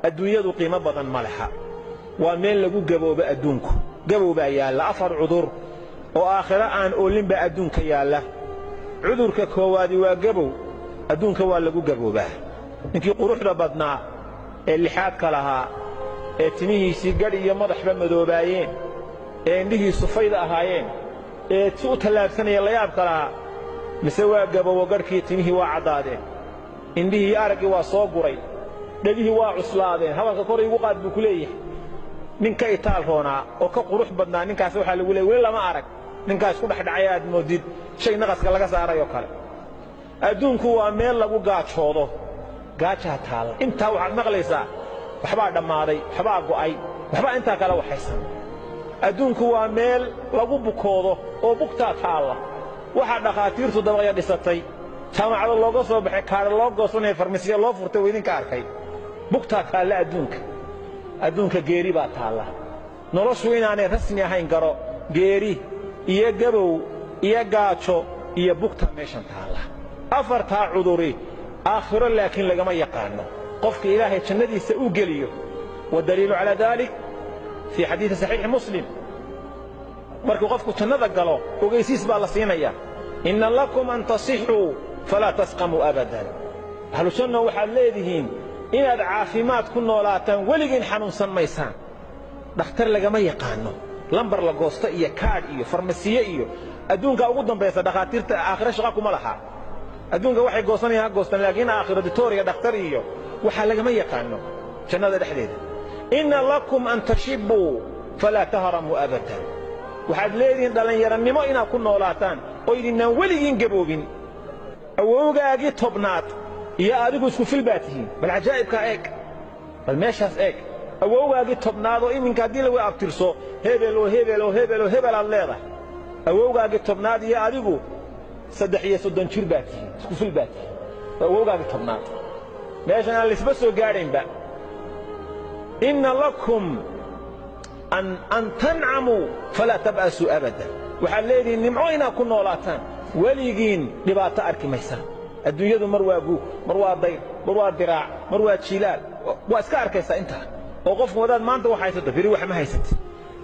Adduunyadu qiimo badan ma laha, waa meel lagu gaboobo. Adduunku gabow baa yaalla. Afar cudur oo aakhiro aan oolinba adduunka yaalla. Cudurka koowaadi waa gabow. Adduunka waa lagu gaboobaa. Ninkii quruxda badnaa ee lixaadka lahaa, ee timihiisii gadh iyo madaxba madoobaayeen, ee indhihiisu fayda ahaayeen, ee si u tallaabsanaya layaabka lahaa, mise waa gabowo. Gadhkii timihii waa caddaadeen, indhihii araggii waa soo guray, dhegihii waa cuslaadeen, hadalka kor iigu qaad buu ku leeyahay. Nin ka itaal roonaa oo ka qurux badnaa ninkaas waxaa lagu leeyay weli lama arag. Ninkaas ku dhexdhacay aad moodid shay naqaska laga saaray oo kale. Adduunku waa meel lagu gaajoodo, gaajaa taalla. Intaa waxaad maqlaysaa waxbaa dhammaaday, waxbaa go'ay, waxbaa intaa kale waxaysan. Adduunku waa meel lagu bukoodo oo bugtaa taalla. Waxaa dhakhaatiirtu dabaqya dhisatay, jaamacado looga soo baxay, kaadha loo goosanaya, farmasiya loo furtay, waa idinka arkay. Bugtaa taalla adduunka. Adduunka geeri baa taalla. Noloshu inaanay rasmi ahayn garo. Geeri iyo gabow iyo gaajo iyo bugta meeshan taalla, afartaa cuduri aakhiro laakiin lagama yaqaano qofka Ilaahay jannadiisa u geliyo. Waddaliilu calaa dalik fii xadiidi saxiixi Muslim: markuu qofku jannada galo, ogeysiis baa la siinaya: "Inna lakum an tasixuu falaa tasqamuu abadan." Ahlu janna, waxaad leedihiin inaad caafimaad ku noolaataan, weligiin xanuunsan maysaan. Dhakhtar lagama yaqaano, lambar la goosto iyo kaadh iyo farmasiye iyo adduunka ugu dambaysa. Dhakhaatiirta aakhiro shaqa kuma laha. Adduunka waxay goosanayaan ha goostaan, laakiin aakhiro ditooriya dhakhtar iyo waxaa lagama yaqaano jannada dhexdeeda. "Inna lakum an tashibuu falaa tahramuu abadan." Waxaad leedihiin dhallinyaranimo inaad ku noolaataan oo idinnaan weligiin gaboobin. Awowgaagii 10aad iyo adigu isku fil baa tihiin. Bal cajaa'ibkaa eeg, bal meeshaas eeg. Awowgaagii 10aad oo iminka haddii lagu abtirso hebel oo hebel oo hebel oo hebel aad leedahay, awowgaagii 10aad iyo adigu 33 jir baa tihiin, isku fil baa tihiin. Waa awowgaagii 10aad, meeshan aan laisba soo gaadhaynba. "Inna lakum an tancamuu falaa tab'asuu abadan." Waxaad leedihiin nimco inaad ku noolaataan, weligiin dhibaato arki maysaan. Adduunyadu mar waa guug, mar waa dayr, mar waa diraac, mar waa jiilaal. Waa iska arkaysaa intaa oo qofku wadaad maanta wax haysato, beri wax ma haysatid.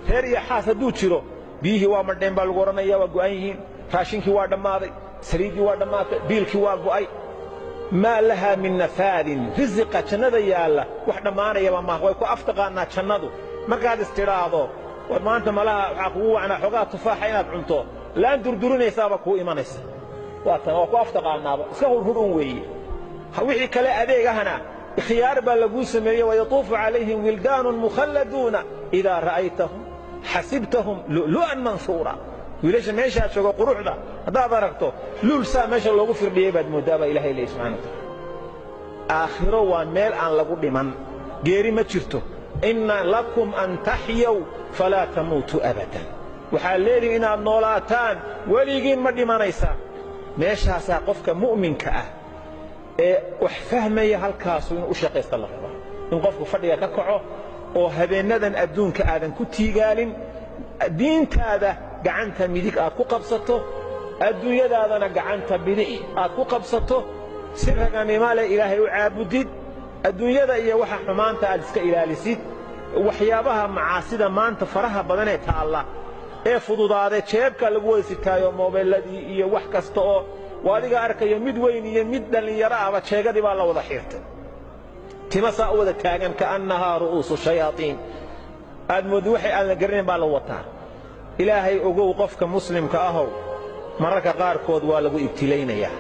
Reer iyo xaas hadduu jiro, biyihii waa madheen baa lagu odhanaya, waa go'an yihiin, raashinkii waa dhammaaday, saliiddii waa dhammaatay, biilkii waa go'ay. Maa lahaa min nafaadin. Risiqa jannada yaalla wax dhammaanayaba maaha. Way ku aftaqaanaa jannadu. Markaad istidhaahdo war maanta malaha waxaa kugu wacnaa xoogaa tufaaxa inaad cunto, laan durdurinaysaaba kuu imanaysa. Waa tan waa ku aftaqaanaaba, iska hurhur un weeye. Wixii kale adeegahana khiyaar baa laguu sameeyey. "Wayatuufu calayhim wildaanun mukhalladuuna idaa ra'aytahum xasibtahum lu'lu'an mansuura." Wiilasha meeshaa jooga quruxda haddaad aragto, luul saa meesha loogu firdhiyey baad mooddaa, baa Ilahay leeyay subxana wa taala. Aakhiro waa meel aan lagu dhiman, geeri ma jirto. "Inna lakum an taxyaw falaa tamuutuu abadan." Waxaad leedihin inaad noolaataan, weligiin ma dhimanaysaan. Meeshaasaa qofka mu'minka ah ee wax fahmaya halkaasu inuu u shaqaysta la rabaa, in qofku fadhiga ka kaco oo habeennadan adduunka aadan ku tiigaalin. Diintaada gacanta midig aad ku qabsato, adduunyadaadana gacanta bidix aad ku qabsato, si raganimo leh Ilaahay u caabudid, adduunyada iyo waxa xumaanta aad iska ilaalisid. Waxyaabaha macaasida maanta faraha badanee taalla ee fududaaday, jeebka lagu wada sitaayo, moobeelladii iyo wax kasta oo waa adiga arkayo, mid weyn iyo mid dhallinyaro ahba jeegadii baa la wada xiirtay, tima saa u wada taagan, ka'annahaa ru'uusu shayaatiin, aad mooddi waxay aan la garanayn baa la wataa. Ilaahay ogow, qofka muslimka ahow, mararka qaarkood waa lagu ibtilaynayaa.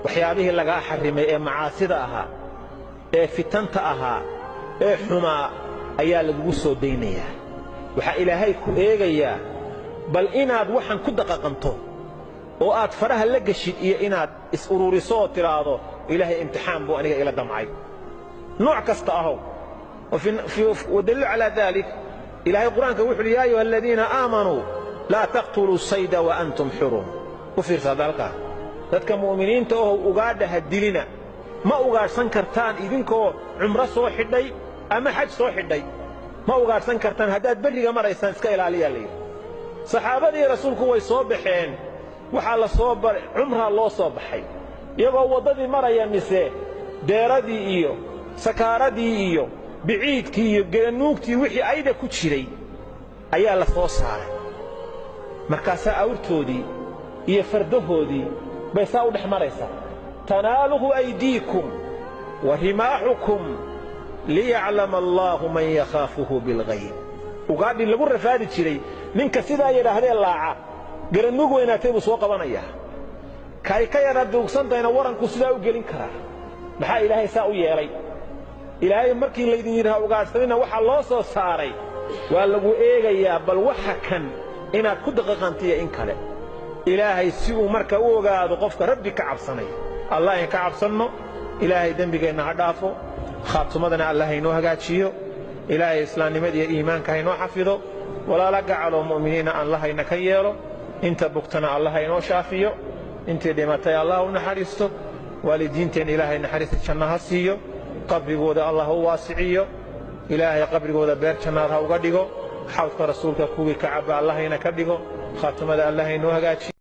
Waxyaabihii lagaa xarrimay ee macaasida ahaa, ee fitanta ahaa, ee xumaa ayaa lagugu soo daynayaa. Waxaa Ilaahay ku eegayaa bal inaad waxan ku daqaqanto oo aad faraha la geshid iyo inaad is-ururiso oo tidhaahdo: "Ilaahay imtixaan buu aniga ila damcay." Nooc kasta ahow. Wadaliilu calaa dalik, Ilaahay Qur-aanka wuxu uhi: "Yaa ayuha aladiina aamanuu laa taqtuluu sayda wa antum xurum." U fiirsa hadda halkaa: dadka mu'miniinta ohow, ugaadha ha dilina. Ma ugaadhsan kartaan idinkoo cumro soo xidhay ama xaj soo xidhay, ma ugaadhsan kartaan. Haddaad berriga maraysaan, iska ilaaliyaa layidhi. Saxaabadii Rasuulku way soo baxeen, waxaa la soo cumraa loo soo baxay. Iyagoo waddadii maraya, mise deeradii iyo sakaaradii iyo Biciidkii iyo garanuugtii wixii ayda ku jiray ayaa la soo saaray. Markaasaa awrtoodii iyo fardahoodii bay saa u dhex maraysaa. Tanaaluhu aydiikum wa rimaaxukum liyaclama allaahu man yakhaafuhu bilghayb. Ugaadhii lagu rafaadi jiray ninka sidaa yidhaahdee laaca garanuug weynaatay buu soo qabanayaa. Kay ka yara duugsantahayna waranku sidaa u gelin karaa. Maxaa Ilaahay saa u yeelay? Ilaahay markii laydin yidhaha ugaadhsanina waxaa loo soo saaray waa lagu eegayaa bal waxa kan inaad ku daqiiqantiya in kale. Ilaahay si uu marka u ogaado qofka Rabbi ka cabsanaya. Allah in ka cabsanno, Ilaahay dembigeenna ha dhaafo, khaatumadana Allah haynoo hagaajiyo, Ilaahay islaamnimada iyo iimaanka haynoo xafido, walaala gacaloo mu'miniina Allah hayna ka yeelo, inta bugtana Allah haynoo shaafiyo, intii dhimatay Allah u naxariisto, waalidiinteen Ilaahay naxariista janno ha siiyo, qabrigooda Allah u waasiciyo, Ilaahay qabrigooda beer jannaad ha uga dhigo, xawdka rasuulka kuwii ka caba Allah hayna ka dhigo, khaatumada Allah haynoo hagaajiyo.